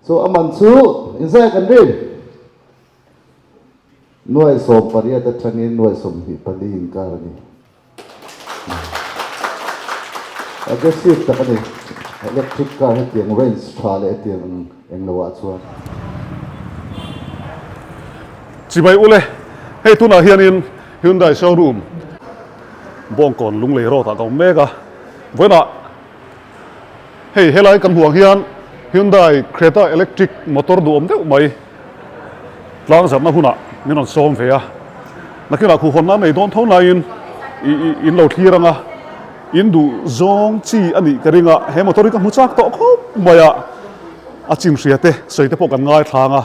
Chu a man chu inzai kan rin. Nuai 18 atangin nuai 24 inkar a ni. Aggressive tak a ni. Electric car hetiang range tha leh hetiang eng lo ah chuan. Chibai ule, hei tunah hianin Hyundai showroom Bawngkawn Lunglei Road ah ka awm mek a, vawiinah Hei helai kan hmuh ang hian Hyundai Creta electric motor duhawm deuh mai tlang zarhna hunah min rawn sawm ve a, nakinah khuhhawnna a nei dawn tho laiin ih in lo thlir ang a, in duh zawng chi a nih ka ring a, he motor hi ka hmu chak tawh khawp mai a, a chin hria te sawi te pawh kan ngaithlang a.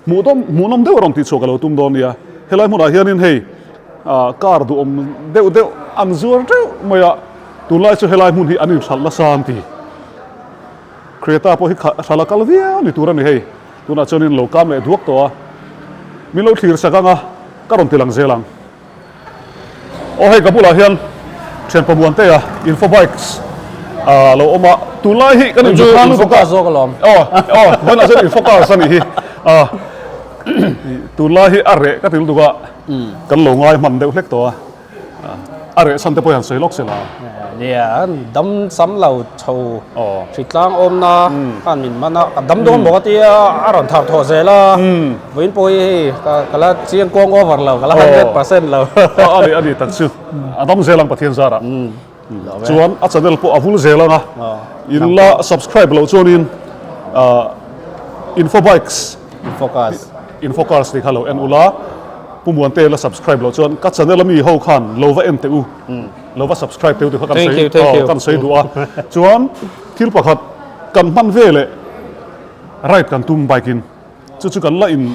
Hmuh dawm hmuhnawm deuh a rawn tihchhuah ka lo tum dawn nia. Helai hmunah hianin hei ah car duhawm deuh deuh an zuar teuh mai a, tunlai chu helai hmun hi an inhralh nasa an ti. Creta pawh hi kha hralh a kal viau ni tur a ni hei. Tunah chuanin lo kam leh duak tawh a, min lo thlir sak ang a, ka rawn ti lang zel ang. Aw hei ka bulah hian thianpa Muantea Info Bikes a lo awm a, tunlai hi kan inhmu khan lutuk a, aw aw vawiinah chuan Info Cars a nih hi a, tunlai hi a reh ka ti lutuk a, kan lo ngai hman deuh hlek tawh a. A reh chhan te pawh hi han sawi lawk se la. Nia, dam sam lo chho hritlang awmna khan min man a, ka dam dawn bawk a tia a rawn thar thawh zel a, vawiin pawh hi hei ka la chiang kuang over lo, ka la 100% lo. A ni, a ni tak chu, a dam zel ang Pathian zarah. Chuan a channel pawh a vul zel ang a, in la subscribe loh chuanin Infobikes. Infocars. Infocars tih kha lo en ula, Pu Muante la subscribe loh chuan ka channel a mi ho khan lo va en teh u, lo va subscribe teh u tih kha kan sawi aw kan sawi duh a. Chuan thil pakhat kan hman ve leh ride kan tum bike in chu chu kan la in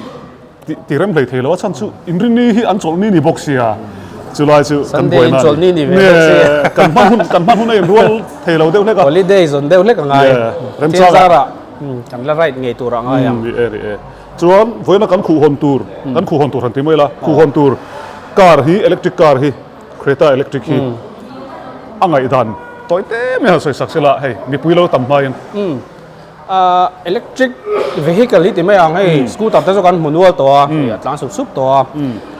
ti rem hlei thei lo a chhan chu inrinni hi an chawlh ni ni bawk sia chulai chu kan buaina a ni. Kan hman hun kan hman hun a inrual thei lo deuh hlek a. Holiday zawn deuh hlek a ngai. Remchang ah. Kan la ride ngei tur a ngai ang. Ni e ni e. Chuan vawiina kan khuhhawn tur, kan khuhhawn tur han ti mai la, khuhhawn tur car hi electric car hi Creta electric hi a ngaihdan tawi te mai han sawi sak se la hei mipui lo tam hmain. Electric vehicle hi ti mai ang hei scooter te chu kan hmu nual tawh a, hei a tlan sup sup tawh a,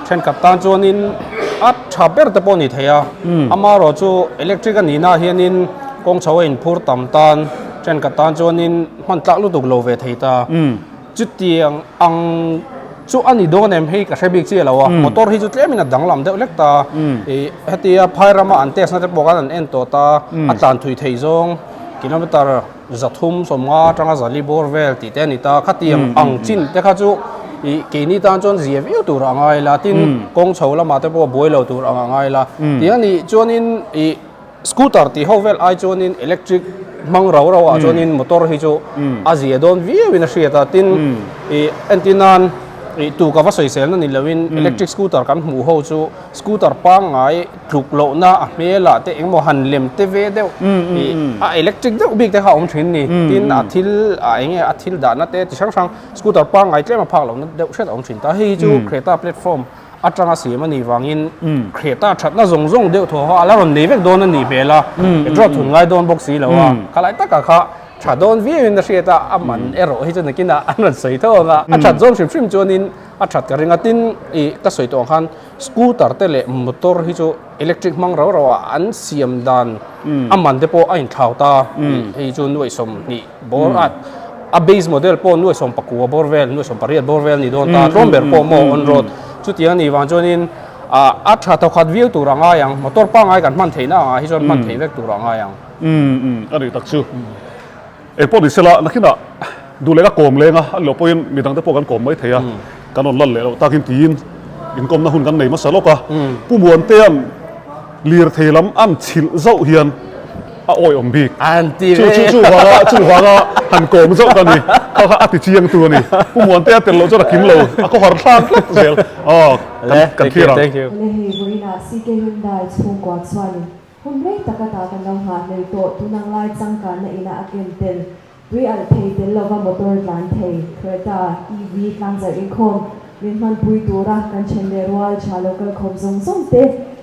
thenkhat tan chuanin a tha ber te pawh a ni thei a, amaherawhchu electric a nihna ah hianin kawng chho a inphur tam tan thenkhat tan chuanin hman tlak lutuk lo ve thei ta. Chutiang ang chu a ni dawn em hei ka hre bik chiah lo a, motor hi chu tlemin a danglam deuh hlek ta. Ih hetia phai rama an test na te pawh khan an en tawh ta, a tlan thui thei zawng kilometer 350 atanga zali bawr vel tih te a ni ta. Khatiang ang chin te kha chu ih keini tan chuan zia viau tur a ngai la, tin kawng chho lamah te pawh buai lo tur ang a ngai la. Tih a nih chuanin ih. Scooter tih ho vel ai chuanin electric hmang rau rau ah chuanin motor hi chu a zia dawn viau in a hriat a, tin ih entir nan ih tu ka va sawisel na ni loin electric scooter kan hmuh ho chu scooter pangngai tluk lohna a hmel ah te engemaw han lem te ve deuh ih a electric deuh bik te kha a awm thin ni, tin a thil a enge a thil dahna te chi hrang hrang scooter pangngai tlem a phak lohna deuh hret a awm thin ta, hei hi chu Creta platform atanga siam a nih vangin Creta thatna zawng zawng deuh thaw kha a la rawn nei vek dawn a nih hmel a, petrol thun ngai dawn bawk si lo a, khalai takah kha tha dawn viauin a hriat a, a man erawh hi chu nakinah an rawn sawi tho ang a, a that zawng hrim hrim chuanin a that ka ring a, tin ih ka sawi tawh ang khan scooter te leh motor hi chu electric hmang rau rau ah an siam dan a man te pawh a inthlau ta, hei chu nuaih 20 bawr a a base model pawh nuai 19 bawr vel nuai 18 bawr vel ni dawn ta tlawm ber pawh maw on road chutiang a nih vang chuanin ah a tha thaw khat viau tur a ngai ang motor pangngai kan hman theihna angah hi chuan hman theih vek tur a ngai ang. Umm a nih tak chu eng pawh ni sela nakinah duh leh ka kawm leng a a ni loh pawhin midang te pawh kan kawm mai thei a kan rawn lan leh loh takin tiin inkawmna hun kan nei hmasa lawk a Pu Muantea'n Lirthei lam an chhilh zauh hian a awihawm bik. An ti ve. Chu chu vanga chu vanga han kawm zauh ka ni. Kha kha a ti chiang tu a ni. Pu Muante a tel loh chuan a kim lo. A khawhar thlak tlat zel. Aw kan kan thlir ang. Thank you. Awle hei vawiinah CK Hyundai chhungkua chuanin hun rei tak ata kan lo nghahhlel tawh tunang lai changkanna ina a ken tel Tui alh thei tel lova motor tlan thei, Creta, EV, tlangzarh inkhawm min hmanpui tura kan then leh rual tha lo kal khawm zawng zawng te,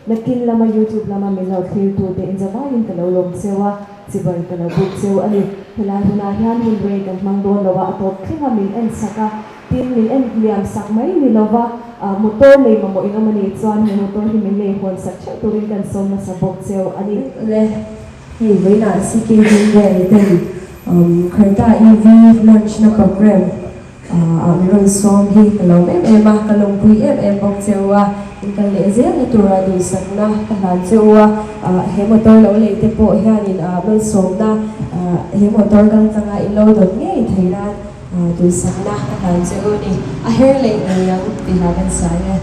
nakin lama YouTube lama min lo thlir tute inzavaiin ka lo lawm cheu a. Chibai ka lo buk cheu a ni. Helai hunah hian hun rei kan hmang dawn lo a, a tawp thleng a min en sak a, tin min en liam sak mai ni lova motor nei mamawh in awm a nih chuan he motor hi min nei hawn sak theuh turin kan sawm nasa bawk cheu a ni. Le, hei vawiinah CK Hyundai ten Creta EV launch na program Ah min rawn sawm hi ka lawm em em a, ka lawmpui em em bawk che u a, in kal leh zelna tura duhsakna ka hlan che u a, he motor lo lei te pawh hianin malsawmna he motor kal tlanga in lo dawn ngei thei nan duhsakna ka hlan che u ni, a her leh ngei ang tihah kan sai e.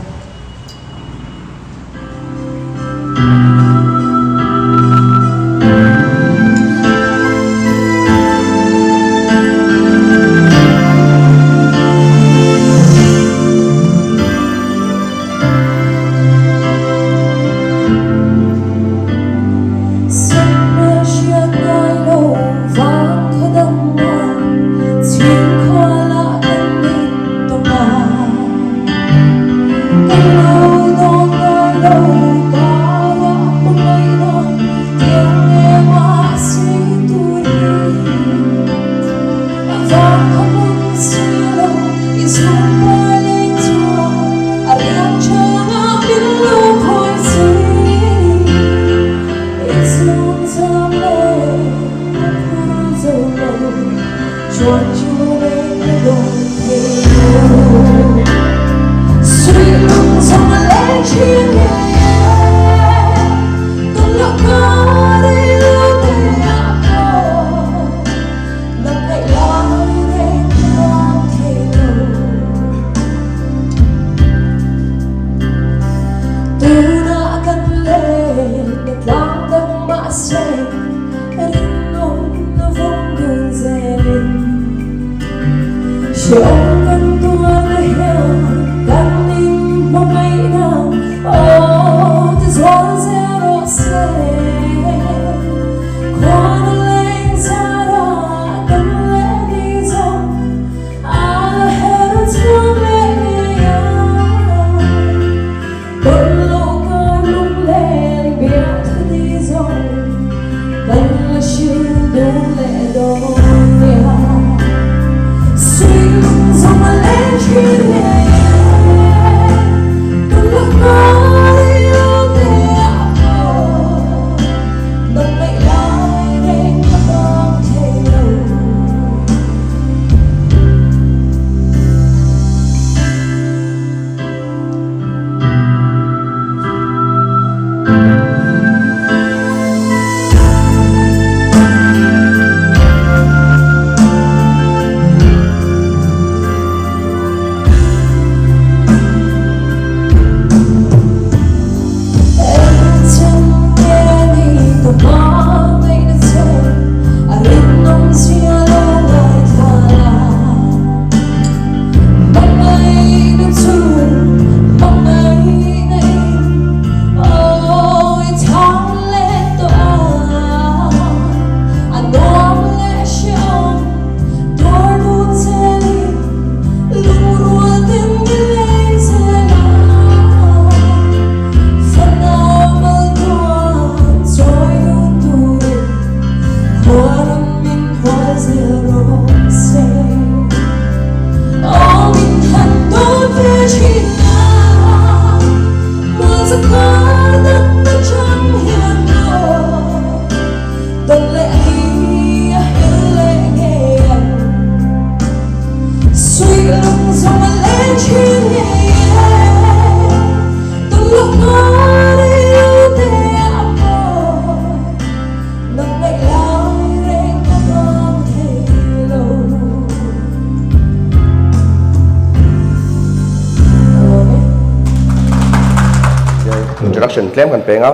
Introduction tlem kan peng a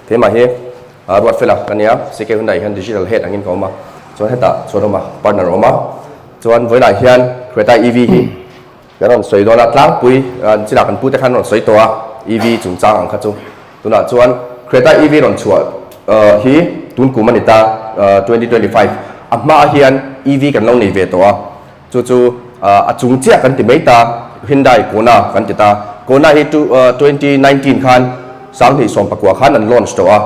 keimah hi Ruatfela ka nia CK Hyundai hian digital head angin ka awm a chuan hetah chuan awm a partner awm a chuan vawilah hian Creta EV hi Kan rawn sawi dawn a, tlangpui chinah kan pute khan rawn sawi tawh a, EV chungchang ang kha chu. Tunah chuan Creta EV rawn chhuah hi tun kum a ni ta, 2025. A hmaah hian EV kan lo nei ve tawh a, chu chu a chung chiah kan ti mai ta, Hyundai Kona kan ti ta. Kona hi 2019 khan 2019 khan an launch tawh a,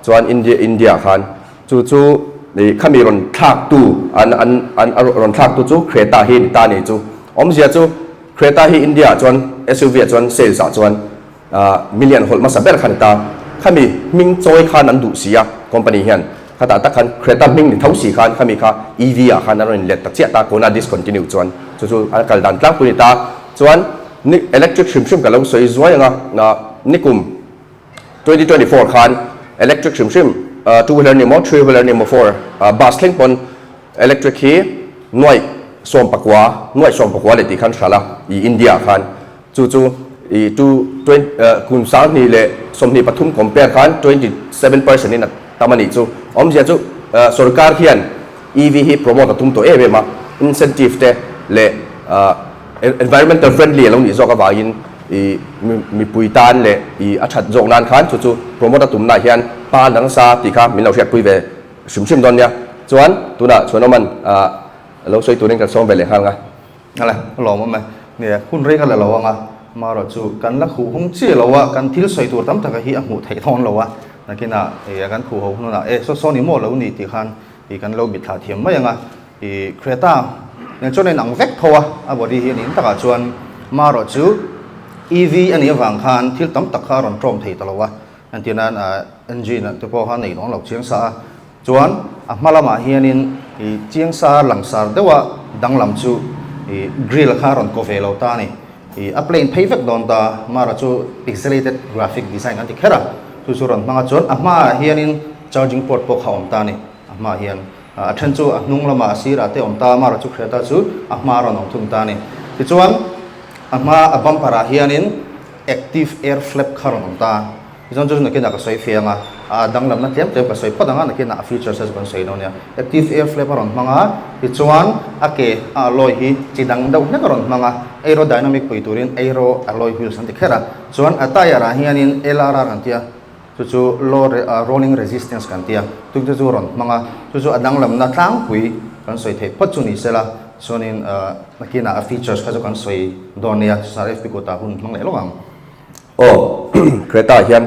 chuan India India khan. Chu chu ih khami rawn thlaktu an an an a rawn thlaktu chu Creta hi ni ta ni chu. Awmzia chu Creta hi India ah chuan SUV ah chuan sales ah chuan ah million hawlh hmasa ber kha ni ta. Khami hming chawi khan an duh si a company hian khatah tak khan Creta hming ni tho si khan khami kha EV ah khan an rawn inlet ta chiah ta Kona discontinue chuan chu chu a kal dan tlangpui ni ta. Chuan ni electric hrim hrim ka lo sawi zuai ang a nikum 2024 khan electric hrim hrim two wheeler ni maw three wheeler ni maw four bus thleng pawn electric hi nuaih sawmpakua nuaih sawmpakua leh tih khan hralh a i India ah khan chu chu i two twenty kum sanghnih leh 23 compare khan 27% in a tam a nih chu awmzia chu sorkar hian EV hi promote a tum tawh em em a incentive te leh Environmental friendly a lo nih zawk avangin i mipui tan leh i a that zawk nan khan chu chu promote a tumna ah hian pa dang sa tih kha min lo hriatpui ve hrim hrim dawn nia. Chuan tunah Chhuanawman a lo sawi turin kan sawm ve leh nghal nga. Hala, a lawmawm e. Nia, hun rei ka la lo ang a, marawh chu kan la khuh hung chiah lo a, kan thil sawi tur tam taka hi a hmuh theih dawn lo a, nakinah i kan khuh ho hunah e saw saw ni maw lo ni tih khan i kan lo mitthla thiam mai ang a. I Creta nen chuan a inang vek tho a, a body hi a nih takah chuan marawh chu EV a nih avang khan thil tam tak kha a rawn ṭawm thei ta lo a, entir nan engine ah te pawh kha a nei dawn lo chiang sa a, chuan a hma lamah hianin i chiang sa langsar deuha danglam chu i grill kha a rawn kaw ve lo ta a ni, i a plain phei vek dawn ta, marawh chu pixelated graphic design an ti kher a, chu chu rawn hmang a, chuan a hmaah hianin charging port pawh kha a awm ta a ni, a hmaah hian. A then chu a hnung lamah a sirah te awm ta a, amaherawhchu Creta chu a hma rawn awm thung ta a ni. Tichuan, a hma a bumper ah hianin active air flap kha rawn awm ta a, tichuan chu chu nakinah ka sawi fiang a, a danglamna tlem tlem ka sawi phawt ang a, nakinah a features a chu kan sawi dawn nia. Active air flap a rawn hmang a, tichuan a ke a alloy hi chi dang deuh hlek a rawn hmang a, aerodynamic pui turin aero alloy wheels an ti kher a, chuan a tyre ah hianin LRR an ti a, Chu chu low rolling resistance kan ti a, tuk te chu rawn hmang a, chu chu a danglamna tlangpui kan sawi theih phawt chu ni sela, chuanin nakinah a features kha chu kan sawi dawn nia, chu RFP kutah hun hmang leh lawk ang. Aw, Creta ah hian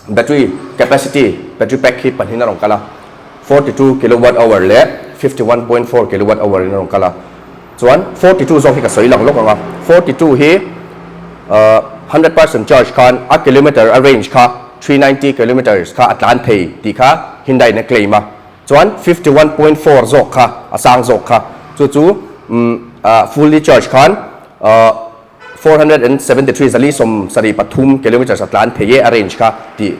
battery capacity, battery pack hi pahnihin a rawn kal a, 42 kilowatt hour leh 51.4 kilowatt hour in a rawn kal a, Chuan 42 zawk hi ka sawi lang lawk ang a, 42 hi 100% charge khan a kilometer a range kha 390 kilometers kha a tlan thei tih kha Hyundai in a claim a, chuan 51.4 zawk kha a sang zawk kha chu chu fully charge khan 473 zali 73 kilometers a tlan thei e a range kha tih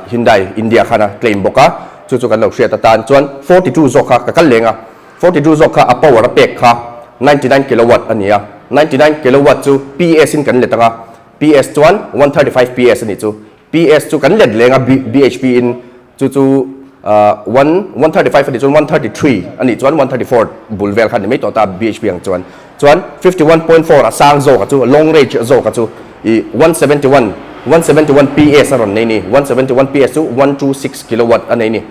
Hyundai India khan a claim bawk a, chu chu kan lo hriat atan chuan 42 zawk kha ka kal leng a. 42 zawk kha a power a pek kha 99 kilowatt a ni a, 99 kilowatt chu PS in kan let ang a, PS chuan 135 PS a nih chu, PS chu kan let leng a bhp in chu chu one 135 a nih chuan 133 a nih chuan 134 bul vel kha a ni mai tawh ta bhp ang chuan, chuan 51.4 a sang zawk a chu long range zawk a chu i 171 171 PS a rawn nei ni, 171 PS chu 126 kilowatt a nei ni.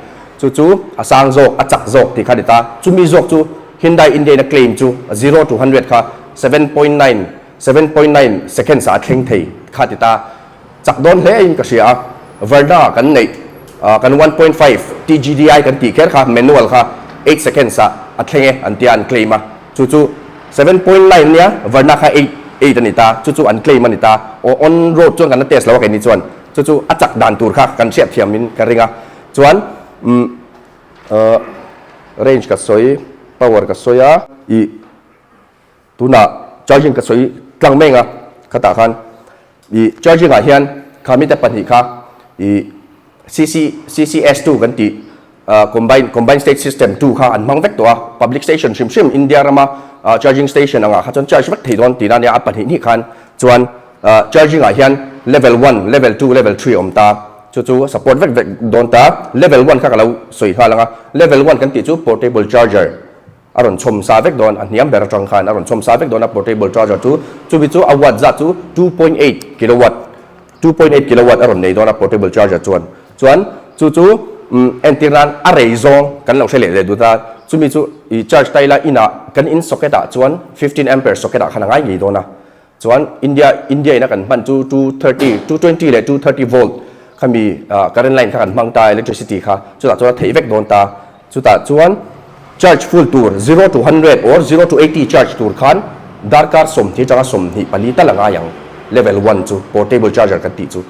Chu chu a sang zawk, a chak zawk tih kha a ni ta. Chumi zawk chu Hyundai India in a claim chu zero to hundred kha 7.9, 7.9 seconds ah a thleng thei kha a ti ta. Chak dawn hle in ka hria a. Verna kan neih kan 1.5 TGDI kan tih kher kha manual kha eight seconds ah a thleng e an tia an claim a. Chu chu 7.9 nia Verna kha eight, eight a ni ta. Chu chu an claim a ni ta. On road chuan kan la test lo a keini chuan. Chu chu a chak dan tur kha kan hriat thiam in ka ring a. Chuan umm range ka sawi, power ka sawi a, ih tunah charging ka sawi tlang meng a, khatah khan ih charging ah hian kha mite pahnih kha ih CC CCS2 kan tih combine combine state system 2 kha an hmang vek tawh a, public station hrim hrim India rama charging station angah kha chuan charge vek thei dawn tihna ania a pahnih hnih khan chuan Charging ah hian level one, level two, level three a awm ta. Chu chu support vek vek dawn ta. Level one kha ka lo sawi nghal ang a. Level one kan tih chu portable charger a rawn chhawm sa vek dawn, a hniam ber atang khan a rawn chhawm sa vek dawn a portable charger chu. Chumi chu a watt zat chu 2.8 kilowatt, 2.8 kilowatt a rawn nei dawn a portable charger chuan. Chuan chu chu entir nan a rei zawng kan lo hre leh leh dut a. Chumi chu i charge ta ila inah kan in socket ah chuan 15 ampere socket ah khan a ngai ngei dawn a. Chuan India India ina kan hman chu 230, 220 leh 230 volt. khami current line kha kan hmang ta electricity kha chutah chuan a theih vek dawn ta. Chutah chuan charge full tur zero to hundred or zero to 80 charge tur khan darkar 20 atanga 24 tal a ngai ang level one chu portable charger kan tih chu.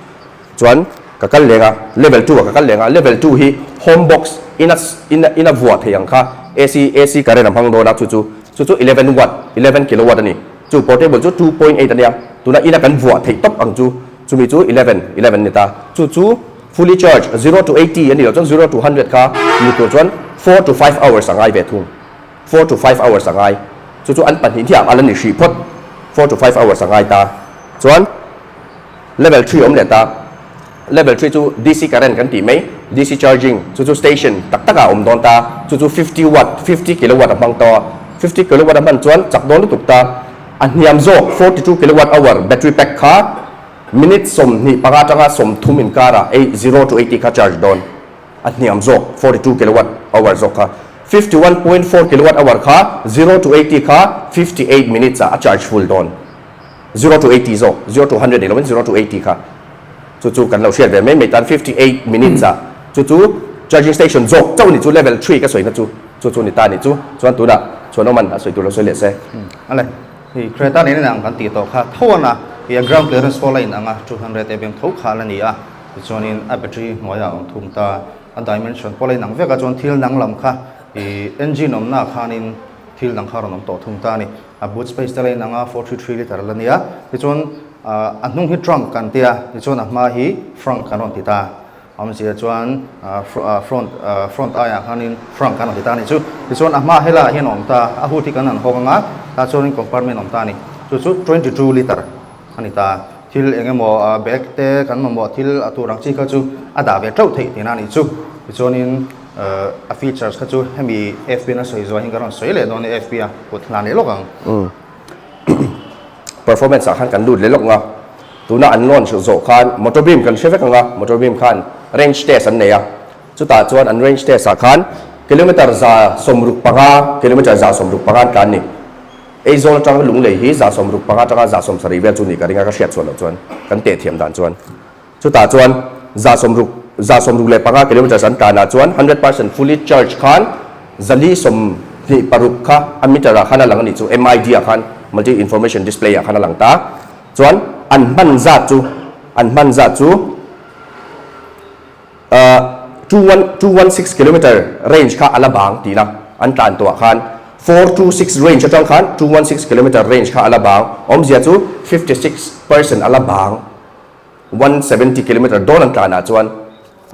Chuan ka kal leng a, level two ah ka kal leng a, level two hi home box ina ina ina vuah thei ang kha AC AC current a hmang dawn a chu chu chu chu 11 watt 11 kilowatt a ni. Chu portable chu 2.8 a nia, tuna ina kan vuah theih tawp ang chu chumi chu 11 11 a ni ta. Chu chu fully charge zero to 80 a ni loh chuan zero to hundred kha ni tur chuan four to five hours a ngai ve thung. Four to five hours a ngai. Chu chu an pahnih hniam a la ni hrih phawt. Four to five hours a ngai ta. Chuan. Level three awm leh ta. Level three chu DC current kan tih mai, DC charging, chu chu station tak takah a awm dawn ta. Chu chu 50 watt, 50 kilowatt a hmang tawh a. 50 kilowatt a hman chuan chak dawn lutuk ta. A hniam zawk 42 kilowatt hour battery pack kha minute 25 atanga 30 inkarah eight zero to 80 kha charge dawn. A hniam zawk 42 kilowatt hour zawk kha 51.4 kilowatt hour kha zero to 80 kha 58 minutes ah a charge full dawn. Zero to 80 zawk, zero to 100 ni lovin zero to 80 kha chu chu kan lo hriat ve mai mai tan 58 minutes ah chu chu charging station zawk chauh ni chu level three ka sawina chu chu chu ni ta ni chu chuan tunah Chhuanawman a sawi tur lo sawi leh se. Ale, hei Creta nen inang kan tih tawh kha tho a na, hei a ground clearance pawh la inang a, 200 mm tho kha la ni a, tichuanin a battery hnuaiah a awm thung ta, a dimension pawh la inang vek a, chuan thil dang lam kha ih engine awmna ah khanin thil dang kha a rawn awm tawh thung ta a ni. A boot space te la inang a, 433 litre la nia. Tichuan a hnung hi trunk kan tia, tichuan a hma hi frunk kan rawn ti ta. Awmzia chuan front front aiah khanin frunk kan rawn ti ta a ni chu. Tichuan a hma helaiah hian a awm ta, a hood hi kan han hawk anga, tah chuanin compartment a awm ta a ni. Chu chu 22 litre a ni ta. Thil eng emaw bag te kan mamawh thil a tur ang chi kha chu a dah ve teuh theih tihna a nih chu. Tichuanin a features kha chu hemi FB in a sawi zuah hian ka rawn sawi leh dawn a FB a kut hlan leh lawk ang. Performance ah khan kan lut leh lawk nga. Tuna an launch zawh khan motor beam kan hre vek ang a, motor beam khan range test an nei a. Chutah chuan an range test ah khan kilometer 165, kilometer 165 an tlan ni. Aizawl atanga Lunglei hi 65 atanga 70 vel chu ni ka ring a, ka hriat chhuah loh chuan kan teh thiam dan chuan. Chutah chuan 60, 65 kilometres an tlanah chuan 100% fully charge khan 426 kha a meter ah khan a lang a nih chu, MID ah khan, Multi Information Display ah khan a lang ta. Chuan an hman zat chu, an hman zat chu 216 kilometre range kha a la bang tihna an tlan tawhah khan 426 range atang khan 216 kilometre range kha a la bang, awmzia chu 56% a la bang, 170 kilometre dawn an tlanah chuan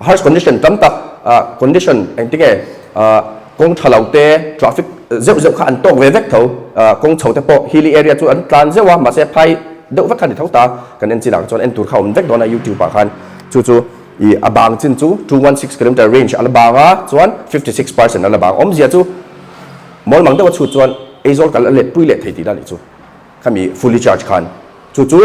harsh condition tam tak condition engtinge kawng tha lo te traffic zeuh zeuh kha an tawk ve vek tho, kawng chho te pawh hilly area chu an tlan zeuh a mahse phai deuh vek kha a ni tho ta, kan en chinah chuan en tur kha a awm vek dawn a youtube ah khan. Chu chu i a bang chin chu 216 kilometer range a la bang a, chuan 56% a la bang. Awmzia chu mawl mang deuh a chhut chuan Aizawl kal a let pui leh thei tihna nih chu khami fully charge khan. Chu chu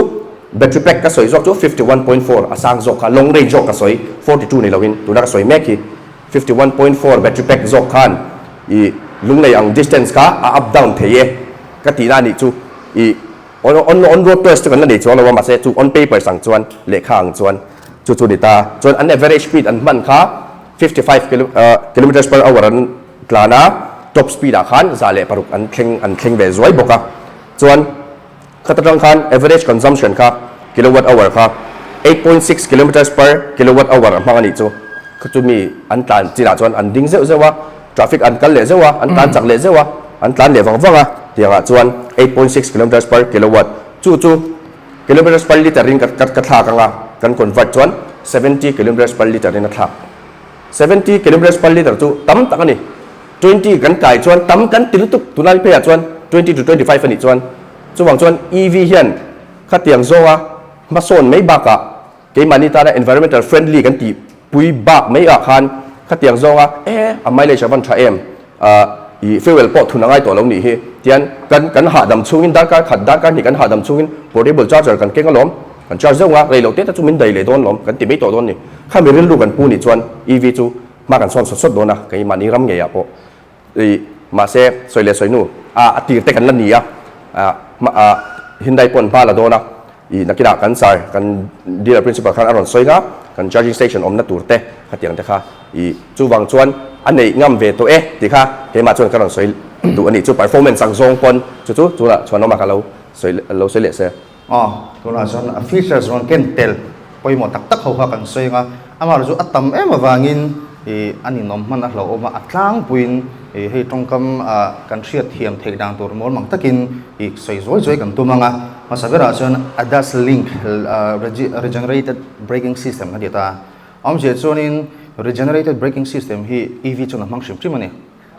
battery pack ka sawi zawk chu 51.4 a sang zawk kha, long range zawk ka sawi 42 ni loin tuna ka sawi mek hi 51.4 battery pack zawk khan i lunglei ang distance kha a up down thei e ka tihna nih chu i On on on road test chu kan la nei chuang lo a, mahse chu on papers ang chuan lehkha ang chuan chu chu ni ta. Chuan an average speed an hman kha 55 kilometers per hour an tlan a, top speed ah khan 106 an thleng an thleng ve zuai bawk a. Chuan khat atang khan average consumption kha kilowatt hour kha 8.6 kilometers per kilowatt hour a hmang a nih chu. Kha chu mi an tlan chinah chuan an ding zeuh zeuh a, Traffic an kal leh zeuh a, an tlan chak leh zeuh a, an tlan leh vang vang a, tiangah chuan 8.6 kilometres per kilowatt chu chu kilometres per litre in ka ka thlak anga kan convert chuan 70 kilometres per litre in a thlak. 70 kilometres per litre chu tam tak a ni. 20 kan kai chuan tam kan ti lutuk tunlai pheiah chuan 20 to 25 a nih chuan chuvang chuan EV hian khatiang zawnga hmasawn mai bakah Keimahni tana environmental friendly kan tih pui bak mai ah khan khatiang zawnga e a mileage a van tha em ah ih fuel pawh thun a ngai tawh lo nih hi tian kan kan hahdam chhungin darkar khat darkar hnih kan hahdam chhungin portable charger kan keng alawm kan charge zeuh nga rei lo te te chu min dai leh dawn lawm kan ti mai tawh dawn ni khami rilru kan pu nih chuan EV chu hma kan sawn sawt sawt dawn a keimahni ram ngei ah pawh Ih, mahse, sawi leh sawi nu, a, a tir te kan la ni a, a, a, Hyundai pawh an hma la dawn a, ih, nakinah kan sir, kan dealer principal khan a rawn sawi nga, kan charging station awmna tur te khatiang te kha ih chuvang chuan a neih ngam ve tawh e tih kha keimah chuan ka rawn sawi duh a nih chu performance ang zawng pawn chu chu tunah chhuanawma ka lo sawi lo sawi leh se. Aw, tunah chuan a features rawn ken tel pawimawh tak tak ho kha kan sawi ang a, amaherawhchu a tam em avangin ih a ninawm hman a hlauhawm a, a tlangpuiin ih hei tawngkam ah kan hriat thiam theih dan tur mawl mang takin ih sawi zuai zuai kan tum ang a, hmasa berah chuan ADAS link regenerated braking system kan ti ta a, awmzia chuanin regenerated braking system hi EV chuan a hmang hrim hrim a ni,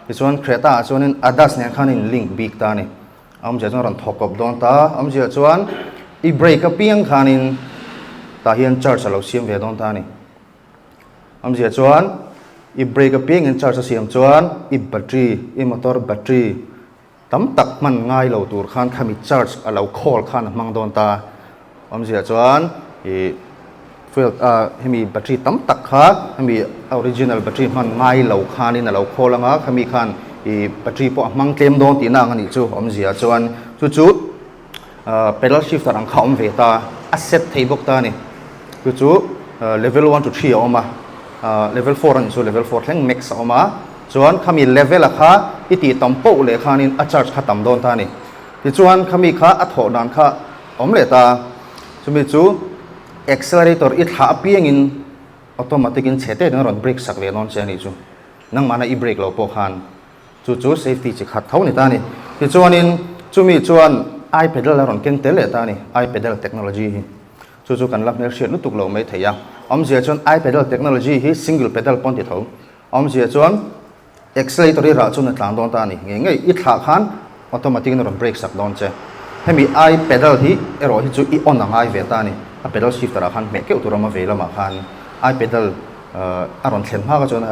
tichuan Creta ah chuanin ADAS nen khan a in link bik ta a ni. Awmzia chuan a rawn thawk kawp dawn ta. Awmzia chuan i brake apiang khanin tah hian charge a lo siam ve dawn ta a ni. Awmzia chuan i brake apiangin charge a siam chuan i battery, i motor battery tam tak hman ngai lo tur khan khami charge a lo khawl khan a hmang dawn ta. Awmzia chuan i fuel ah hemi battery tam tak kha hemi original battery hman ngai lo khanin a lo khawl anga khami khan i battery pawh a hmang tlem dawn tihna ang a nih chu awmzia chuan chu chu ah pedal shifter ang kha a awm ve ta a set thei bawk ta a ni chu chu level one to three a awm a ah level four a nih chu level four thleng max a awm a chuan khami level a kha i tih tam poh leh khanin a charge kha tam dawn ta a ni tichuan khami kha a thawh dan kha awm leh ta chumi chu accelerator i thlah apiangin automatic in chhe te in a rawn brake sak ve dawn che a nih chu nangmahna i brake lo pawh khan chu chu safety chi khat tho ni ta a ni tichuanin chumi chuan i pedal a rawn keng tel leh ta a ni i pedal technology hi chu chu kan la hmelhriat lutuk lo mai thei a awmzia chuan i pedal technology hi single pedal pawn ti tho awmzia chuan Accelerator i rah chuan a tlan dawn ta a ni. Ngei ngei i thlah khan automatic in a rawn brake sak dawn che. Hemi I pedal hi erawh hi chu i on a ngai ve ta a ni. A pedal shifter ah khan hmeh keuh tur a awm a vei lamah khan I pedal a rawn thlen hma kha chuan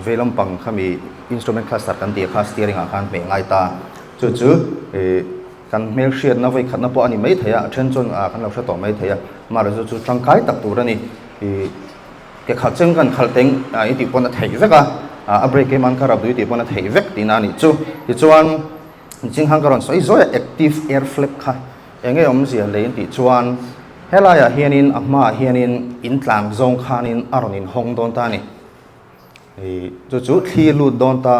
vei lampang khami instrument cluster kan tih kha steering ah khan hmeh ngai ta. Chu chu kan hmelhriatna vawi khatna pawh a ni mai thei a, a then chuan kan lo hre tawh mai thei a. Amaherawhchu chu tangkai tak tur a ni. Ke khalh cheng kan khalh teng i tih pawn a theih vek a, a brake em an ka rap duh i tih pawn a theih vek tihna a nih chu. Tichuan Chinghang ka rawn sawi zawi a active air flap kha eng nge awmzia lei an tih chuan helaiah hianin a hmaah hianin in tlan zawng khanin a rawn inhawng dawn ta a ni. Ih chu chu thli lut dawn ta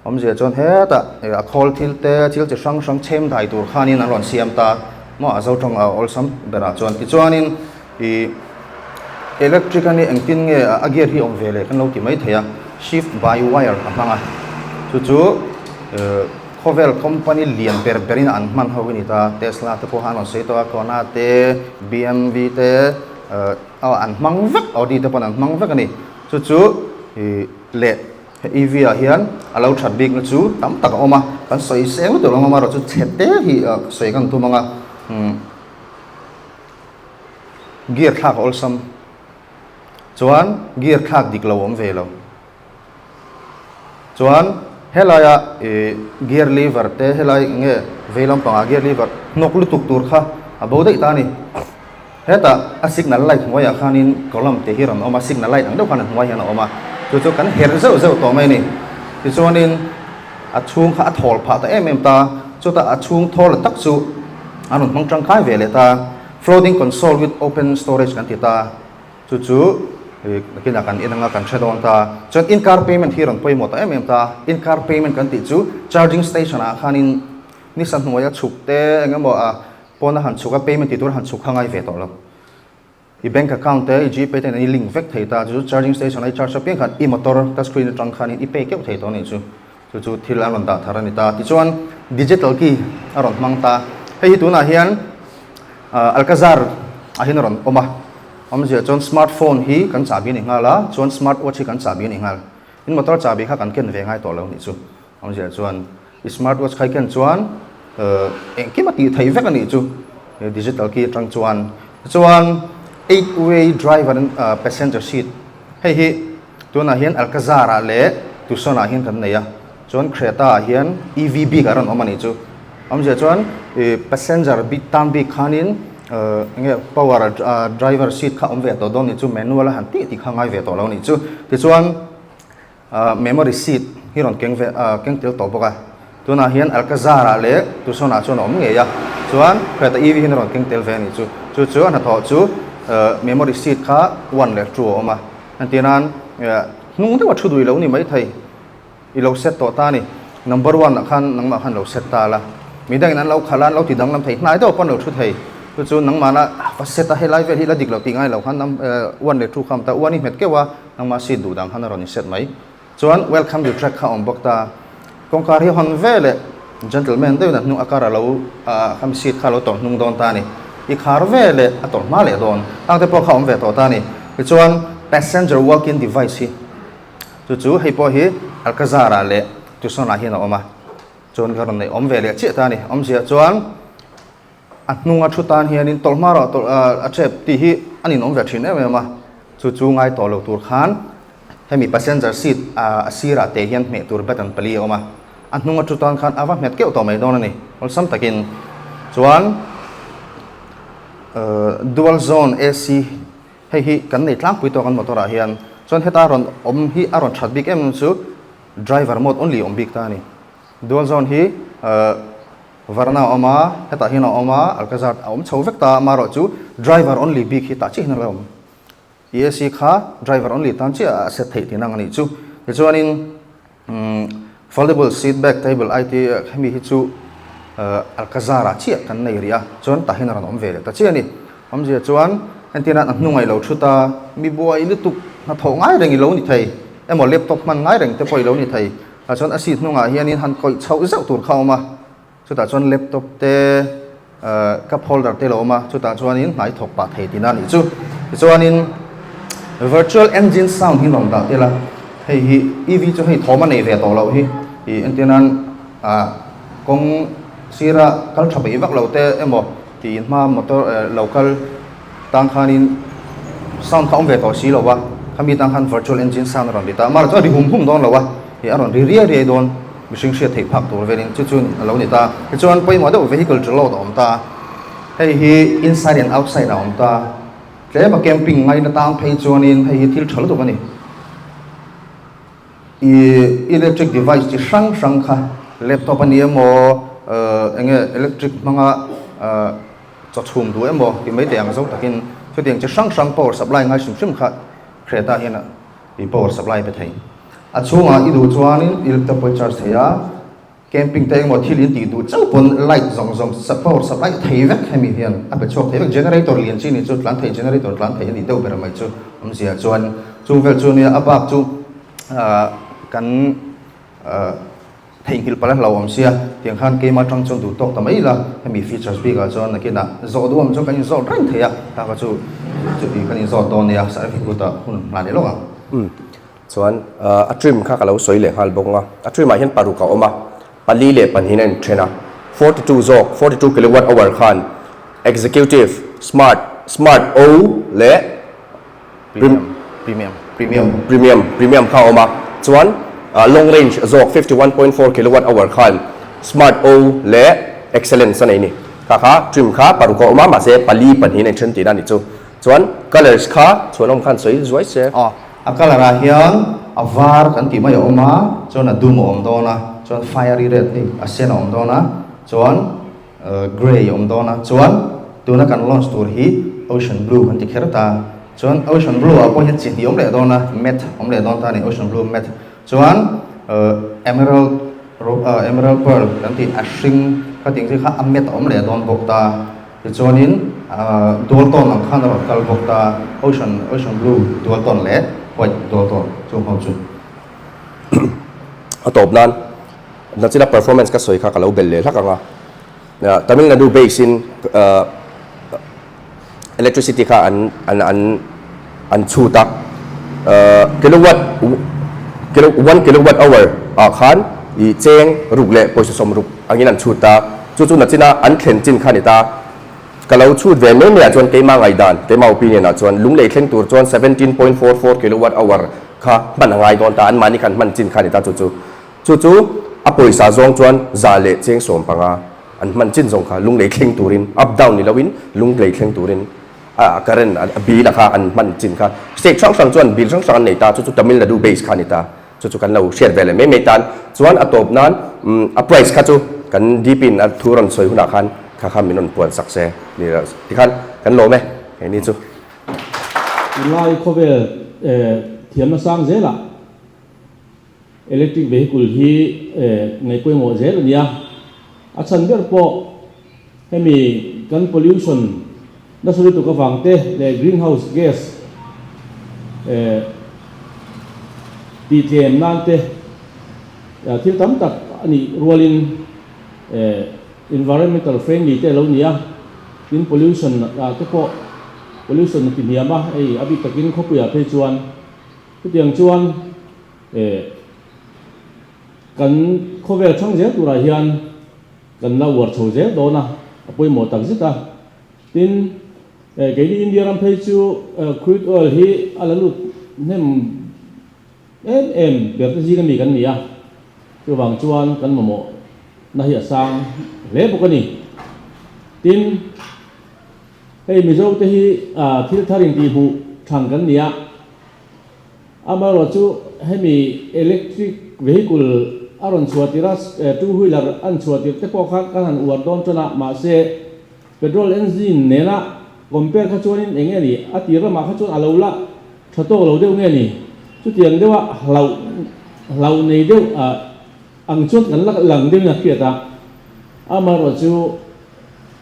awmzia chuan hetah a khawl thil te thil chi hrang hrang chhem dai tur khanin an rawn siam ta maw a zo tawng a awlsam berah chuan tichuanin ih electric a ni engtin nge a gear hi awm ve leh kan lo ti mai thei a shift by wire a hmang a chu chu eh khawvel company lian ber berin an hman ho hi ni ta Tesla te pawh khan an rawn sawi tawh a Kona te B_M_W te eh aw an hmang vek Audi te pawn an hmang vek a ni. Chu chu ih leh he EV ah hian a lo that bikna chu tam tak a awm a, kan sawi seng lutuk lo ang amaherawh chu chhe te hi ah sawi kan tum ang a, umm gear thlak a awlsam chuan gear thlak dik lo a awm ve lo chuan helaia ih gear lever te helai eng nge vei lampangah gear lever hnawk lutuk tur kha a bo daih ta a ni. Hetah a signal light hnuaiah khanin column te hi rawn awm a, signal light ang deuh khan a hnuai hian a awm a, chu chu kan herh zeuh zeuh tawh mai a ni. Tichuanin a chhung kha a thawl phah ta em em ta, chutah a chhung thawl la tak chu an rawn hmang tangkai ve leh ta, floating console with open storage kan ti ta, chu chu nakinah kan en anga kan hre dawn ta. Chuan in-car payment hi rawn pawimawh ta em em ta, in-car payment kan tih chu charging station ah khanin nisa hnuaia chhuk te eng emaw a Pawn a han chhuk a, payment tih tur a han chhuk kha ngai ve tawh lo. I bank account te, i Gpay te nen i link vek thei ta, chu chu charging station a i charge apiang khan i motor touch screen atang khanin i pay keuh thei tawh a nih chu. Chu chu thil an rawn dah thar a ni ta. Tichuan digital key a rawn hmang ta. Hei hi tunah hian Alcazar ah hian a rawn awm a, awmzia chuan smart phone hi kan chahbi a ni nghal a, chuan smart watch hi kan chahbi a ni nghal. In motor chahbi kha kan ken ve ngai tawh lo a nih chu. Awmzia chuan i smart watch khai ken chuan engkim a tih theih vek a nih chu digital key atang chuan. Tichuan 8 way driver and passenger seat hei hi tunah hian Alcazar ah leh Tucson ah hian kan nei a, chuan Creta ah hian EV bik a rawn awm a nih chu. Awmzia chuan passenger bik tan bik khanin enge power driver seat kha awm ve tawh dawn a nih chu manual a han tih tih kha ngai ve tawh lo a nih chu. Tichuan Memory seat hi rawn keng ve keng tel tawh bawk a, tunah hian Alcazar ah leh Tucson ah chuan a awm ngei a, chuan Creta EV hian a rawn keng tel ve a nih chu, chu chu a hnathawh chu Memory seat kha one leh two a awm a, entir nan hnung deuh a thu duh ilo ni maithei i lo set tawh ta a ni. Number one ah khan nangmah khan lo set ta la, midangin an lo khalh a, an lo ti danglam thei, hnai deuh pawn lo thu thei. Chu chu nangmahna va set a, helai vel hi la dik lo tih ngai lo khan one leh two kha a awm ta, one i hmet keuh a, nangmah seat duh dang khan a rawn i set mai. Chuan welcome you track kha a awm bawk ta. Kawngkhar hi hawn ve leh gentleman deuhin a hnung a kar a lo khami seat kha a lo tawrh hnung dawn ta a ni. I khar ve leh a tawrh hma leh dawn. Hang te pawh kha a awm ve tawh ta a ni. Tichuan passenger walk-in device hi chu chu hei pawh hi Alcazar ah leh Tucson ah hian a awm a. Chuan ka rawn neih awm ve leh chiah ta a ni. Awmzia chuan A hnunga thu tan hianin tawlh hma rawh tawlh a tep tih hi a ninawm ve thin em em a, chu chu ngai tawh lo tur khan hemi passenger seat a sirah te hian hmeh tur button pali a awm a, a hnunga thu tan khan a va hmet keuh tawh mai dawn a ni awlsam takin. Chuan dual zone AC hei hi kan nei tlangpui tawk an motor ah hian chuan heta rawn awm hi a rawn that bik em em chu driver mode only awm bik ta a ni. Dual zone hi Varna a awm a, hetah hian a awm a, Alcazar a awm chho vek ta, amaherawh chu driver only bik hi tah chiah hian a la awm. EAC kha driver only tan chiah a set theih tihna ang a nih chu. Tichuanin foldable seat back table IT hemi hi chu Alcazar ah chiah kan nei rih a, chuan tah hian a rawn awm ve leh ta chiah a ni. Awmzia chuan entirna a hnunga i lo thut a, mi buai lutuk hnathawh ngai reng i lo ni thei emaw laptop hman ngai reng te pawh i lo ni thei. Tah chuan a seat hnungah hianin han kawih chhoh zeuh tur kha a awm a, chutah chuan laptop te cup holder te lo awm a, chutah chuanin hnai thawk pah thei tihna a nih chu. Tichuanin virtual engine sound hi rawn dah tel a, hei hi EV chu hei thawm a nei ve tawh loh hi ih entir nan ah kawng sira kal tha peih vak lo te emaw tiin hma motor lo kal Tang khanin sound kha awm ve tawh si lo a, khami tang khan virtual engine sound a rawn ri ta. Amaherawhchu a ri hum hum dawn lo a, ih a rawn ri riai riai dawn, mihring hriat theih phak tur velin chu chu a lo ni ta. Tichuan pawimawh deuh vehicle to load a awm ta, hei hi inside and outside a awm ta. Tlema camping ngaina tang phei chuanin hei hi thil tha lutuk a ni. I electric device chi hrang hrang kha laptop a ni emaw eng nge electric hmanga chaw chhum duh emaw ti mai teh ang zo takin chutiang chi hrang hrang power supply ngai hrim hrim kha Creta hian i power supply pe thei. A chhungah i duh chuanin i laptop pawh i charge thei a. Camping te engemaw thil in tih duh chauh pawn light zawng zawng power supply thei vek hemi hian a pe chhuak thei vek. Generator lian chi nih chu tlan thei generator tlan thei a nih deuh ber mai chu awmzia chuan chung vel chu nia a bak chu ah kan ah theihnghilh palh a hlauhawm sia tiang khan keimah atang chuan duh tawk ta mai ila hemi features bik ah chuan nakinah zawh duh awm chuan kan inzawt reng thei a taka chu chuti kan inzawt dawn nia Saifi kutah hun hlan leh lawk ang. Chuan a trim kha ka lo sawi leh nghal bawk a, a trim ah hian paruk a awm a, pali leh pahnihin a inthen a, 42 zawk, 42 kilowatt hour khan executive, smart, smart O leh Premium, premium, premium, premium kha a awm a, chuan long range zawk 51.4 kilowatt hour khan smart O leh excellence a nei a ni. Kha kha trim kha paruk a awm a, mahse pali pahnihin a inthen tihna a nih chu. Chuan colours kha chhuanawm khan sawi zuai se. Aw, a colour ah hian a var kan tih mai a awm a, chuan a dum a awm dawn a, chuan fiery red hei a sen a awm dawn a, chuan grey a awm dawn a, chuan tuna kan launch tur hi ocean blue kan ti kher ta, chuan ocean blue ah pawh hian chi hnih a awm leh dawn a, matte a awm leh dawn ta a ni, ocean blue matte, chuan emerald emerald pearl kan tih a hring ka tih ang chi kha a matte a awm leh dawn bawk ta. Tichuanin dual tone ang khan a rawn kal bawk ta, ocean ocean blue dual tone leh white dual tone chung ho chu. A tawp nan Nachina performance ka sawi kha ka lo bel leh hlak ang a, Tamil Nadu base in electricity kha an an an an chhut a, kilowatt kilo one kilowatt hour ah khan ih cheng ruk leh pawisa 60 angin an chhut ta, chu chu nachina an thlen chin kha a ni ta. Ka lo chhut ve mai mai ah chuan keimah ngaihdan, keimah opinion ah chuan lunglei thleng tur chuan 17.44 kilowatt hour kha hman a ngai dawn ta, anmahni khan hman chin kha a ni ta chu chu. Chu chu a pawisa zawng chuan za leh cheng 15 an hman chin zawng kha lunglei thleng turin up down ni loin lunglei thleng turin a current a bill a kha an hman chin kha state hrang hrang chuan bill hrang hrang an nei ta chu chu Tamil Nadu base kha a ni ta chu chu kan lo hriat ve leh mai mai tan chuan a tawp nan a price kha chu kan DP in a thu rawn sawi hunah khan kha kha min rawn puan sak se ni tikhan kan lawm e keini chu. Tunlai khawvel thiamna sang zelah electric vehicle hi ngaih pawimawh zel a nia. A chhan ber pawh hemi kan pollution nasa lutuk avang te leh greenhouse gas tih tlem nan te thil tam tak a nih rualin environmental friendly te a lo ni a, tin pollution ah te pawh pollution a ti hniam a, hei a bik takin khawpuiah phei chuan chutiang chuan Kan khawvel chhang zel turah hian kan la uar chho zel dawn a, a pawimawh tak zet a. Tin, keini India ram phei chu crude oil hi a la lut hnem em em ber te zing ami kan ni a, chuvang chuan kan mamawh na hi a sang hle bawk a ni. Tin, hei Mizo te hi thil thar intihhmuh thang kan ni a. Amaherawhchu hemi electric vehicle a rawn chhuah tir a, two wheeler an chhuah tir te pawh khan kan han uar dawn tan a, mahse petrol engine nena compare kha chuanin eng nge ni, a tir lamah kha chuan a lo la tha tawk lo deuh nge ni, chutiang deuha hlauh hlauh nei deuh ang chuan kan la lang deuhin a hriat a. Amaherawhchu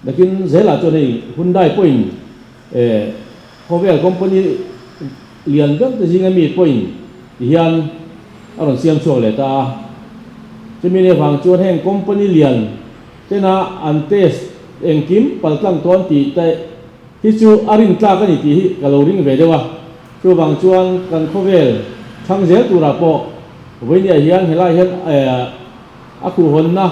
nakin zelah chuan hei Hyundai pawhin Khawvel company lian ber te zinga mi pawhin ti hian a rawn siam chhuak leh ta a. Chumi ni avang chuan heng company lian tena an test engkim paltlang tawn tih te hi chu a rin tlak a ni tih hi ka lo ring ve deuh a. Chuvang chuan kan khawvel thang zel turah pawh vawinia hian helai hian a khuhhawnna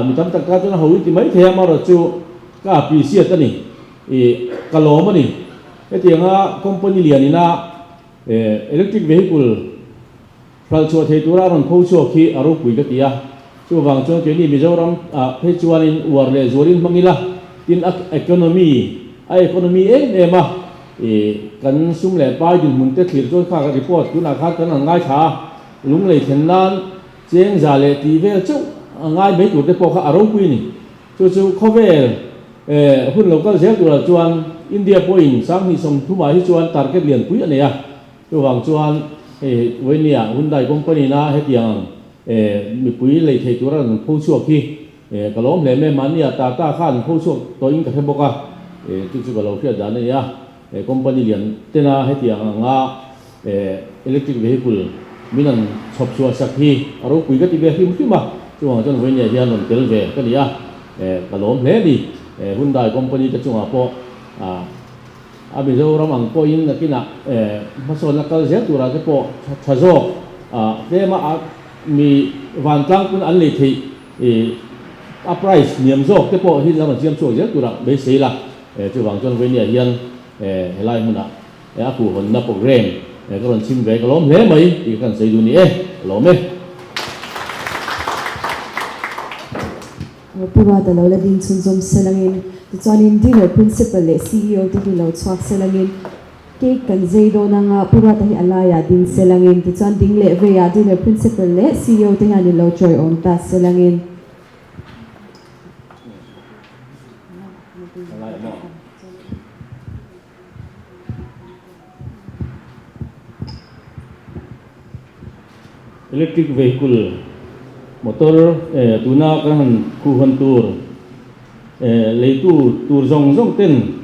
mi tam tak tan chuan a ho in ti mai thei a, amaherawhchu ka appreciate a ni. I ka lawm a ni. Hetianga company lian ina electric vehicle hralh chhuah thei tura a rawn pho chhuak hi a ropui ka ti a. Chuvang chuan keini Mizoram ah phei chuanin uar leh zualin hmang ila, tin a economy a economy em em a, i kan sum leh pai dinhmun te thlir chuan kha report tunah khan kan han ngaithla a, lunglei thlen nan cheng za leh tih vel chauh a ngai mai tur te pawh kha a ropui a ni. Chu chu khawvel hun lo kal zel turah chuan India pawhin 2030 ah hi chuan target lianpui a nei a, chuvang chuan hei Wainia Hyundai company na hetiang ang mipui lei thei tura an pho chhuak hi ka lawm hle mai, mahnia Tata kha an pho chhuak tawhin ka hre bawk a, chu chu ka lo hriat dan a ni a, company lian tena hetiang anga Electric vehicle min an chhawp chhuah sak hi a ropui ka ti ve hrim hrim a, chuvang chuan vawinia hian rawn tel ve ka ni a, ka lawm hle a ni. Hyundai company te chungah pawh a Mizoram ang pawhin nakinah hmasawnna kal zel turah te pawh tha zawk tlema a mi vantlang pawn an lei theih a price hniam zawk te pawh hi la rawn siam chhuak zel turah beisei la, chuvang chuan vawinia hian helai hmunah A khuhhawnna program ka rawn chhim ve ka lawm hle mai tih ka kan sawi duh ni e, ka lawm e. Pu Ruata lo la ding chhunzawm selangin, tichuanin Dealer Principal leh ceo te hi lo chhuak selangin, cake kan zei dawn anga Pu Ruata hi a laiah ding selangin, tichuan ding leh veiah Dealer Principal leh ceo te hian in lo chawiawm ta selangin. Electric vehicle motor tuna kan han khuhhawn tur leitu tur zawng zawng ten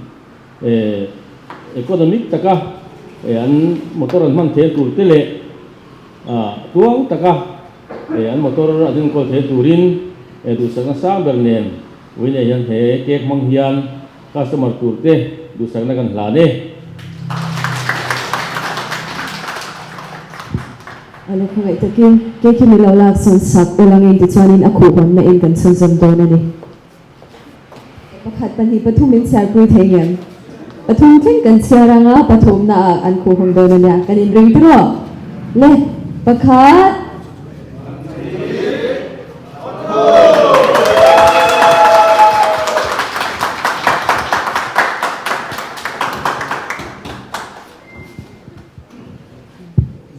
economic taka an motor an hman theih tur te leh tluang taka an motor an enkawl theih turin duhsakna sang ber nen vawiinah hian he cake hmang hian Customer tur te duhsakna kan hlan e. A la khawngaih takin cake hi milo lak sawn sak ulangin tichuanin a khuhhawnna in kan chhunzawm dawn a ni. Pakhat pahnih pathum in chhiarpui thei ngem? Pathum thleng kan chhiar anga pathumna ah an khuhhawng dawn a nia. Kan inring tiraw? Le pakhat.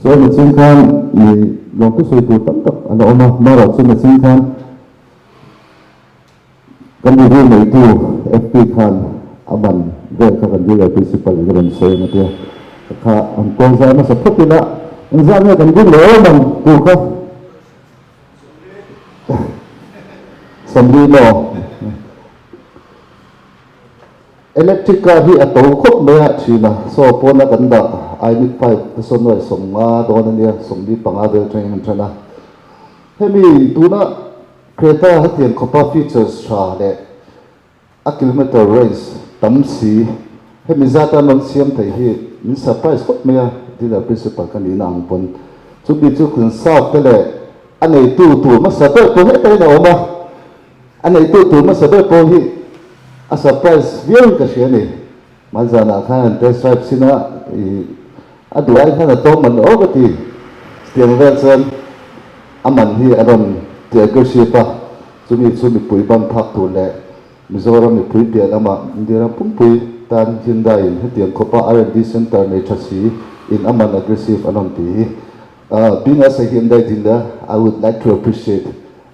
Chuan nachin khan i lawmthu sawi tur tam tak a la awm a, amaherawh chu nachin khan kan review neitu FP khan a man. vel kha kan dealer principal in a rawn sawi ang a tia. Ka kha an kawl zai hmasa phawt ila engzah nge kan ding leh em ang tur kha 40 maw? Electric car hi a to khawp mai a thin a, saw pawna kan dah Ioniq 5 te saw nuai 50 dawn a nia, 45 vel tangin an then a. Hemi tuna Creta hetiang khawpa features tha leh a kilometer range tam si hemi zata an rawn siam thei hi min surprise khawp mai a, dealer principal ka nihna ang pawn. Chumi chu kan staff te leh a neitu tur hmasa ber pawh hetah in a awm a. A neitu tur hmasa ber pawh hi a surprise viau in ka hria a ni. Hmanzanah khan an test drive sin a, ih a duh ai khan a tlawm man aw ka ti. Chutiang vel chuan a man hi a rawn ti aggressive a, chumi chu mipui ban phak tur leh Mizoram mipui piah lamah India ram pumpui tan Hyundai in hetiang khawpa R&D center nei tha si in a man aggressive an rawn ti hi. Being as a Hyundai dealer, I would like to appreciate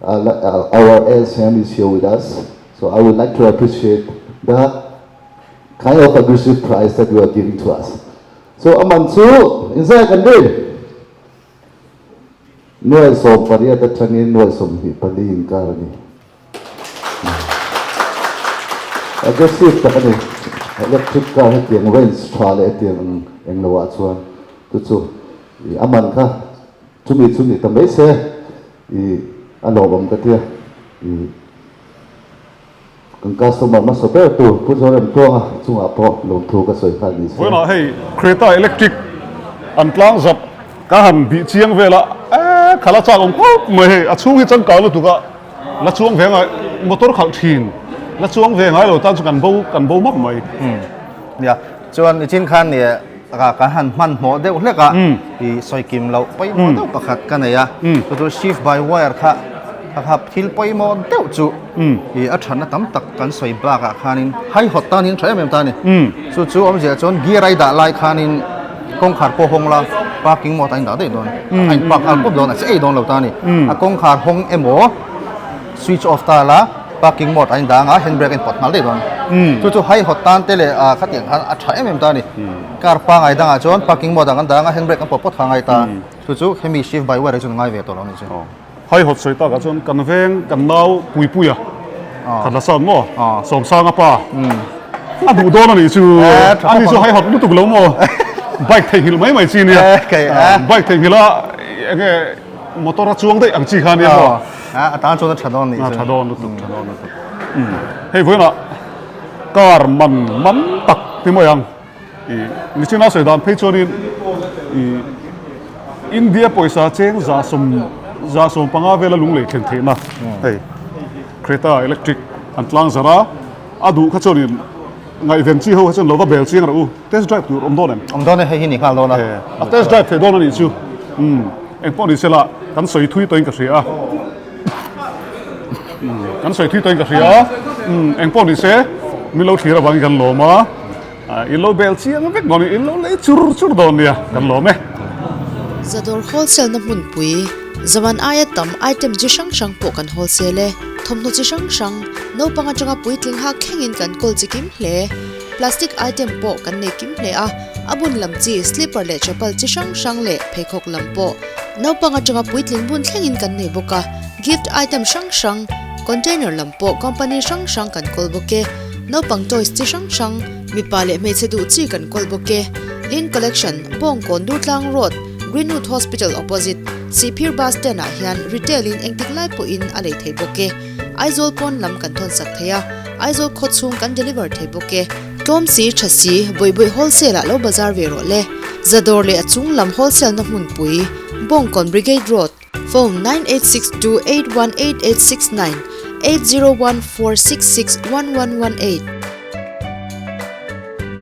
Our ASM is here with us, so I would like to appreciate the kind of aggressive price that you are giving to us. So a man chu inzai kan rin nuai 18 atangin nuai 24 inkar a ni. Aggressive tak a ni. Electric car hetiang range tha leh hetiang eng lo ah chuan chu chu a man kha Chumi chu ni ta mai se i a lawmawm ka tia i kan customer hmasa ber tur Pu Zorem Tluanga chungah pawh lawmthu ka sawi nghal ni se. Vawiinah hei Creta Electric an tlang zap ka han bih chiang vel a, eh kha la chak awm khawp mai hei a chhung hi changkang lutuk a la chuang ve ngai motor khalh thin la chuang ve ngai lo tan chu kan bo kan bo map mai. Nia chuan nichin khan nia Ka han hmanhmawh deuh hlek a, i sawi kim loh pawimawh deuh pakhat ka nei a, chu chu shift by wire kha kha kha thil pawimawh deuh chu i a thatna tam tak kan sawi bakah khanin haihawt tanin tha em em ta a ni. Chu chu awmzia chuan gear a i dah lai khanin kawngkhar pawh hawng la parking mode a in dah daih dawn, a in park nghal pawp dawn a che ei dawn lo ta a ni. A kawngkhar hawng emaw switch off ta la parking mode a in dang a handbrake a in pawt nghal daih dawn chu chu haihawt tan te leh ah khatiang khan a tha em em ta a ni car pangai dangah chuan parking mode ah kan dang a handbrake kan pawt pawt kha ngai ta chu chu hemi shift by wire hi chuan a ngai ve tawh lo a ni chu. Haihawt sawi takah chuan kan veng kan nau Puipuia khat la san maw Sawmsanga pa a duh dawn a nih chu a ni chu haihawt lutuk lo maw bike theihnghilh mai mai chi nia bike theihnghilh a enge motor a chuang daih ang chi kha nia maw. A tan chuan a tha dawn nih chu. A tha dawn lutuk, tha dawn lutuk. Hei vawiinah car man man tak ti mai ang. I nichin a sawi dan phei chuanin i India pawisa cheng 165 vela lunglei thlen theihna hei Creta electric an tlang zar a, a duh kha chuanin ngaihven chi ho kha chuan lo va bel chiang rawh u. Test drive tur awm dawn em? Awm dawn e, hei hi ni nghal dawn a. A test drive theih dawn a nih chu. Umm, engpawh ni sela, kan sawi thui tawhin ka hria a. Umm, kan sawi thui tawhin ka hria a. Umm, engpawh ni se, min lo thlir avangin kan lawm a. In lo bel chiang vek dawn in, in lo lei chur chur dawn nia, kan lawm e. Zadawr wholesale na hmunpui, zaman aia tam item chi hrang hrang pawh kan wholesale e. Thawmhnaw chi hrang hrang, naupang atanga puitling hak thlengin kan kawl chi kim hle. Plastic item pawh kan nei kim hle a, a bun lam chi slipper leh chapal chi hrang hrang leh pheikhawk lam pawh naupang atanga puitling bun thlengin kan nei bawk a, gift item hrang hrang, container lam pawh company hrang hrang kan kawl bawk e, naupang toys chi hrang hrang, mipa leh hmeichhe duh chi kan kawl bawk e, Lin Collection, Bawngkawn Durtlang Road, Greenwood Hospital opposite, Sihphir Bus Stand ah hian retail in engtik lai pawhin a lei thei bawk e. Aizawl pawn lam kan thawn sak thei a, Aizawl khaw chhung kan deliver thei bawk e. Tlawm si, tha si, bawih bawih wholesale ah lo bazar ve rawh le. Zadawr leh a chung lam wholesale na hmunpui, Bawngkawn Brigade Road, Phone, 9862818869, 8014661118.